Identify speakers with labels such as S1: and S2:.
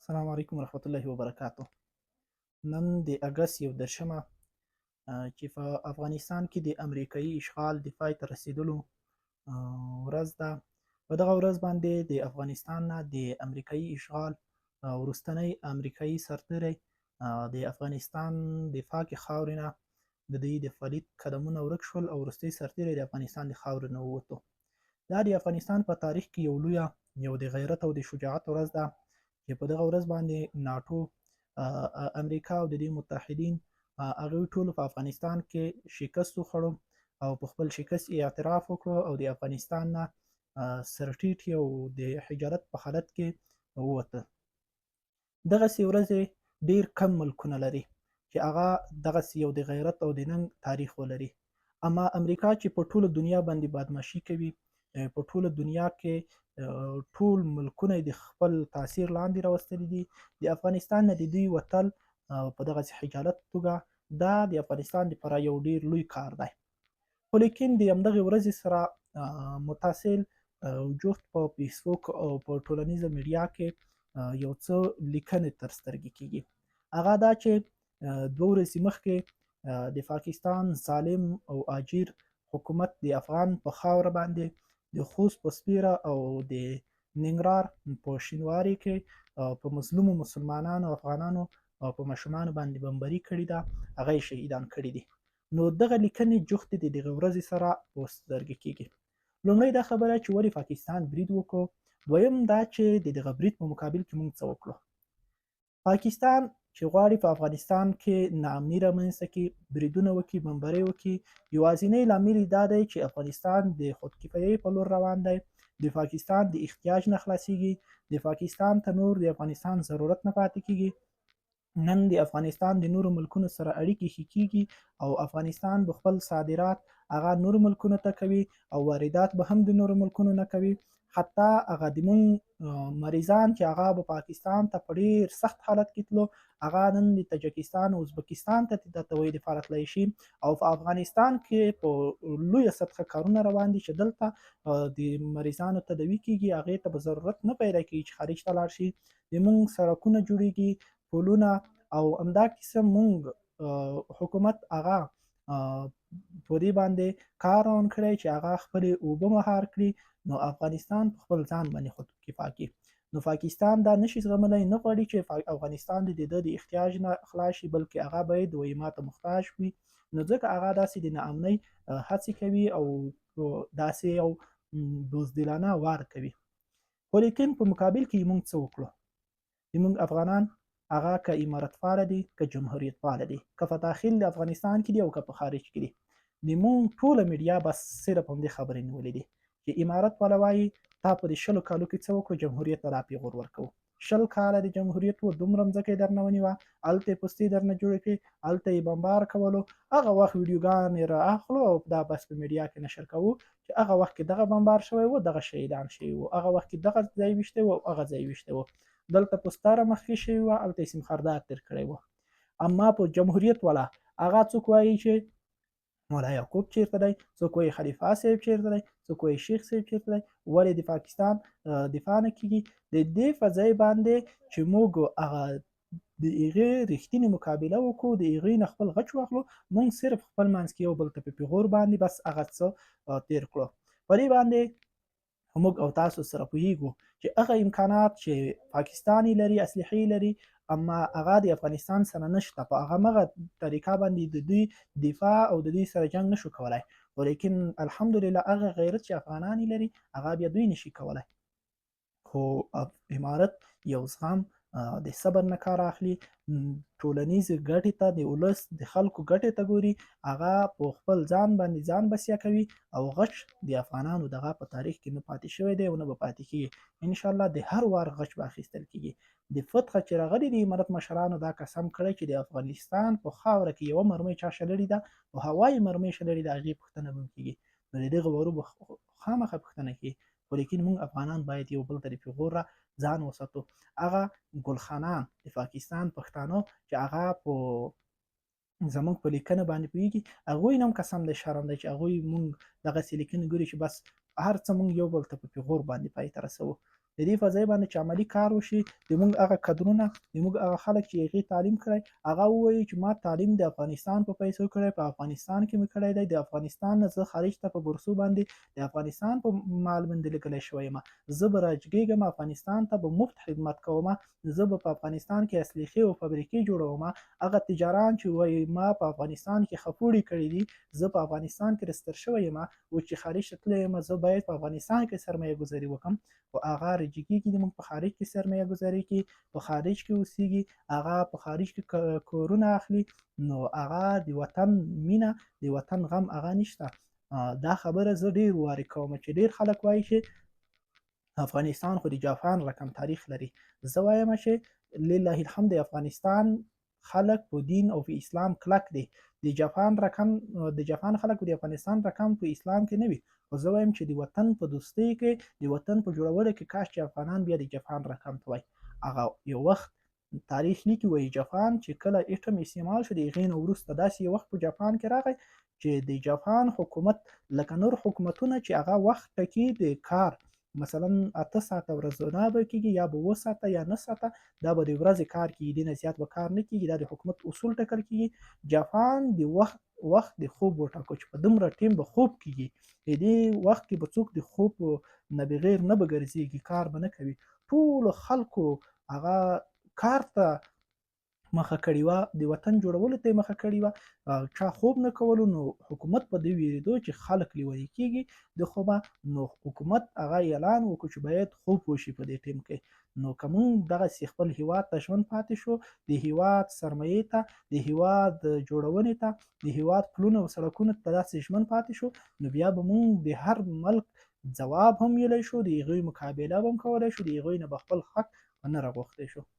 S1: السلام علیکم ورحمت الله وبرکاته. نن د اګست 31مه چې په افغانستان کې د امریکایي اشغال د پای ته رسېدلو ورځ ده، په دغه ورځ باندې د افغانستان نه د امریکایي اشغال وروستنی امریکایي سرتېری د افغانستان د پاکې خاورې نه د دوی د فلید قدمونه ورک شول او وروستی سرتېری د افغانستان د خاورې نه ووتو. دا د افغانستان په تاریخ کې یو لویه یو د غیرت او د شجاعت ورځ ده چې په دغه ورځ باندې ناټو، امریکا او د دې متحدین هغوی ټولو په افغانستان کې شکست وخوړو او په خپل شکست یې اعتراف وکړو او د افغانستان نه سرټیټي او د حجارت په حالت کې ووته. دغسې ورځې ډیر کم ملکونه لري چې هغه دغسې یو د غیرت او د ننګ تاریخ ولري. اما امریکا چې په ټوله دنیا باندې بادماشي کوي، په ټوله دنیا کې ټول ملکونه د خپل تاثیر لاندې راوستلي دي، د افغانستان نه د دوی وتل په دغسې حجالت توګه دا د افغانستان لپاره یو ډیر لوی کار دی. خو لیکن د همدغې ورځې سره متصل جوخت په فیسبوک او په ټولنیزه میډیا کې یو څه لیکنې تر سترګې کیږي. هغه دا چې 2 ورځې مخکې د پاکستان ظالم او اجیر حکومت د افغان په خاوره باندې د خوست په سپیره او د ننګرهار په شینواري کې په مظلومو مسلمانانو افغانانو او په ماشومانو باندې بمبري کړې ده، هغه یې شهیدان کړي دي. نو دغه لیکنې جوختې د دغه ورځې سره په سترګې کیږي. لومړی دا خبره چې ولې پاکستان برید وکړو، دویم دا چې د دغه برید په مقابل کې موږ څه وکړو. پاکستان چې غواړي په افغانستان کې ناامني رامنځته کړي، بریدونه وکړي، بمبرۍ وکړي، یوازینی لامل یې دا دی چې افغانستان د خودکفایۍ په لور روان دی، د پاکستان د احتیاج نه خلاصیږي، د پاکستان ته نور د افغانستان ضرورت نه پاتې کیږي. نن د افغانستان د نورو ملکونو سره اړیکې ښې کیږي او افغانستان به خپل صادرات هغه نورو ملکونو ته کوي او واردات به هم د نورو ملکونو نه کوي. حتی هغه د مونږ مریضان چې هغه به پاکستان ته په ډیر سخت حالت کې تلو، هغه نن د تاجکستان او ازبکستان ته د تداوۍ لپاره تللی شي. او په افغانستان کې په لویه سطحه کارونه روان دي چې دلته د مریضانو تداوي کیږي، هغې ته به ضرورت نه پیدا کیږي چې خارج ته لاړ شي. د مونږ سړکونه جوړیږي، پلونه او همدا قسم مونږ حکومت هغه په دې باندې کار روان کړی چې هغه خپلې اوبه مهار کړي، نو افغانستان په خپل ځان باندې خودکفا کړي. نو پاکستان دا نشي زغملی، نه غواړي چې افغانستان د ده د احتیاج نه خلاص شي، بلکې هغه باید وایي ما ته محتاج وي. نو ځکه هغه داسې د ناامنۍ هڅې کوي او داسې یو بزدلانه وار کوي. خو لیکن په مقابل کې موږ څه وکړو؟ زموږ افغانان هغه که امارت پاله دي که جمهوریت پاله دي، که په داخل د افغانستان کې دي او که په خارج کې دي، د موږ ټوله میډیا بس صرف همدې خبرې نیولې دي چې امارت والا وایي تا په دې 20 کالو کې څه وکړو، جمهوریت ته دا پیغور ورکوو. 20 کاله د جمهوریت و، دومره مځکه یې درنه ونیوه، هلته یې پوستې درنه جوړې کړې، هلته یې بمبار کولو، هغه وخت ویډیوګانې را اخلو او دا بس په میډیا کې نشر کوو چې هغه وخت کې دغه بمبار شوی و، دغه شهیدان شوي وو، هغه وخت کې دغه ځای ویشتی و او هغه ځای ویشتی و، دلته پوسته را مخکې شوې وه، هلته یې سیم خاردار تېر کړی و. اما په جمهوریت والا هغه څوک وایي چې مولا یعقوب چیرته دی، څوک وایي خلیفه صاحب چیرته دی، څوک وایي شیخ صاحب چیرته دی، ولې د پاکستان دفاع نه کیږي؟ د دې په ځای باندې چې موږ هغه د هغې رښتینې مقابله وکړو، د هغې نه خپل غچ واخلو، موږ صرف خپل منځ کې یو بل ته په پیغور باندې بس هغه څه تیر کړو. په دې باندې موږ او تاسو سره پوهیږو چې هغه امکانات چې پاکستان یې لري، اسلحې لري، اما هغه د افغانستان سره نشته. په هغه مغه طریقه باندې د دوی دفاع او د دوی سره جنګ نشو کولای، ولیکن الحمدلله هغه غیرت چې افغانان یې لري هغه بیا دوی نشي کولای. خو امارت یو زغم د صبر نه کار اخلي، ټولنیز ګټې ته د ولس د خلکو ګټې ته ګوري، هغه په خپل ځان باندې ځان بسیا کوي او غچ د افغانانو دغه په تاریخ کې نه پاتې شوی دی او نه به پاتې کیږي. انشاءالله د هر وار غچ به اخیستل کیږي. د فتح چې راغلي د امارت مشرانو دا قسم کړی چې د افغانستان په خاوره کې یوه مرمۍ چا شلړې ده، په هوایي مرمۍ شلړې ده، هغې پوښتنه به هم کیږي. نو د دغه ورو به خامخا پوښتنه کیږي. خو لیکن موږ افغانان باید یو بل ته د پیغور را ځان وساتو. هغه ګلخانان د پاکستان پښتانه چې هغه په زموږ په لیکنه باندې پوهیږي، هغوی نه هم قسم دی شرم دی چې هغوی موږ دغسې لیکنې ګوري چې بس هر څه موږ یو بل ته په پیغور باندې پای ته رسوو. د دې په ځای باندې چې عملي کار وشي، د موږ هغه کدرونه، د موږ هغه خلک چې هغې تعلیم کړی، هغه ووایي چې ما تعلیم د افغانستان په پیسو کړی، په افغانستان کې مې کړی دی، د افغانستان نه زه خارج ته په بورسو باندې د افغانستان په مال باندې لیکلی شوی یم، زه به راجګېږم افغانستان ته به مفت خدمت کوم، زه به په افغانستان کې اسلحې او فابریکې جوړوم. هغه تجاران چې وایي ما په افغانستان کې خپوړې کړې دي، زه په افغانستان کې رستر شوی یم، اوس چې خارج ته تللی یم زه باید په افغانستان کې سرمایه ګذاري وکړم، خو هغه رجګېږي د موږ په خارج کې سرمایه ګذاري کې، په خارج کې اوسېږي، هغه په خارج کې کورونه اخلي، نو هغه د وطن مینه، د وطن غم هغه نشته. دا خبره زه ډیر وارې کوم چې ډیر خلک وایي چې افغانستان خو د جاپان رقم تاریخ لري. زه وایم چې لله الحمد د افغانستان خلک په دین او په اسلام کلک دي. د جاپان رقم، د جاپان خلک د افغانستان رقم په اسلام کې نه وي، خو زه وایم چې د وطن په دوستۍ کې، د وطن په جوړولو کې کاش چې افغانان بیا د جاپان رقم ته وای. هغه یو وخت تاریخ لیکي، وایي جاپان چې کله اټم استعمال شو، د هغې نه وروسته داسې یو وخت په جاپان کې راغی چې د جاپان حکومت لکه نور حکومتونه چې هغه وخت ټکي د کار مثلا 8 ساعته ورځنه به کېږي یا به 7 ساعته یا 9 ساعته، دا به د ورځې کار کېږي، دې نه زیات به کار نه کېږي، دا د حکومت اصول ټاکل کېږي. جاپان د وخت د خوب وټاکو چې په دومره ټیم به خوب کېږي، په دې وخت کې به څوک د خوب نه بغیر نه به ګرځېږي، کار به نه کوي. ټولو خلکو هغه کار ته مخه کړې وه، د وطن جوړولو ته یې مخه کړې وه، چا خوب نه کولو. نو حکومت په دې ویریدو چې خلک لیوني کیږي د خوبه، نو حکومت هغه اعلان وکړو چې باید خوب وشي په دې ټیم کې. نو که موږ دغسې خپل هیواد ته ژوند پاتې شو، د هیواد سرمایې ته، د هیواد جوړونې ته، د هیواد پلونو او سړکونو ته داسې ژمن پاتې شو، نو بیا به موږ د هر ملک ځواب هم ویلی شو، د هغوی مقابله به هم کولی شو، د هغوی نه به خپل حق نه راغوښتی شو.